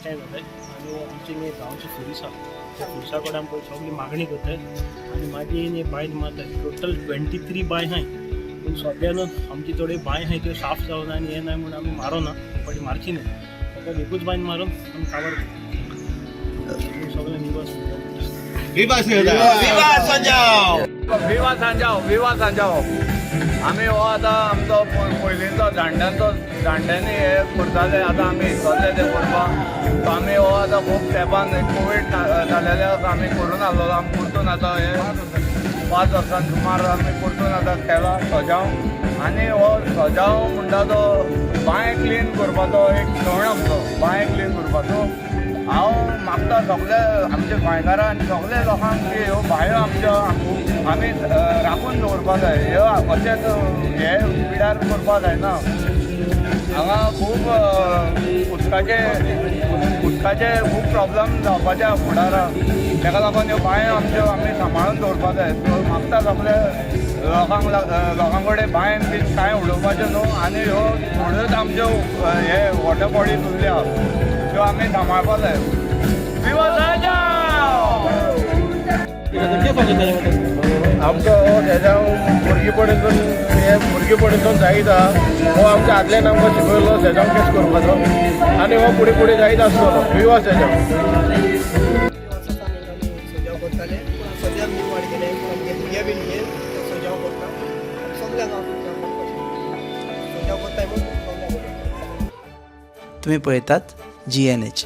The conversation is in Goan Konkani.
एकठांय जाताय आनी आमची न्ही गांवची पुलिसां त्या पुलिसां कडेन आमी पयलीं सगळी मागणी करताय आनी मागीर न्ही बांय मारताय. टोटल 23 बांय आहाय, पूण सद्या न्हू आमची थोडी बांय आहाय त्यो साफ जावना आनी हें नाय म्हूण आमी मारोना, ते फावटी मारची न्ही. ताका एकूच बांयन मारून आमी काबार करता सगळें. निवास. विवा सांजाव, विवा सांजाव. आमी हो आतां आमचो पयलींचो जाणट्यांचो, जाणट्यांनी हे करताले, आतां आमी हितले ते करपाक. सो आमी हो आतां खूब तेंपान कोवीड जालेले आसा, आमी करून आसलेलो. आमी परतून आतां हे 5 वर्सां सुमार आमी परतून आतां केला सजाव. आनी हो सजाव म्हणटा तो बांय क्लीन करपाचो एक सण आमचो, बांय क्लीन करपाचो. हांव मागता सगळे आमच्या गोंयकारां आनी सगळे लोकांक की ह्यो बांयो आमच्यो आमी राखून दवरपाक जाय. ह्यो अशेंच हे पिड्यार करपाक जायना. हांगा खूब उदकाचे खूब प्रॉब्लम जावपाचे आहा फुडाराक. ताका लागून ह्यो बांयो आमच्यो आमी सांबाळून दवरपाक जाय. सो मागता सगळे लोकांक, लोकां कडेन बांयन बीन कांय उडोवपाचें न्हू आनी ह्यो थोड्योच आमच्यो हे वॉटर बॉडीज उरल्या त्यो आमी सांबाळपाक जाय. विवा सांजाव! आमचो हो सेजांव भुरगेपणीसून, हे भुरगेपणीसून जायत आहा. हो आमच्या आदल्यान आमकां शिकयलो सेजांव केस करपाचो आनी हो फुडें फुडें जायत आसतलो. विवा सेजांव! सजाव करताले, पूण सद्या आमी वाड केले, पूण आमगे भुरगे बीन हे सजाव करता. सगळ्यांक सजाव करताय म्हूण सगळ्यांक. तुम्ही पळयतात जीएनएच.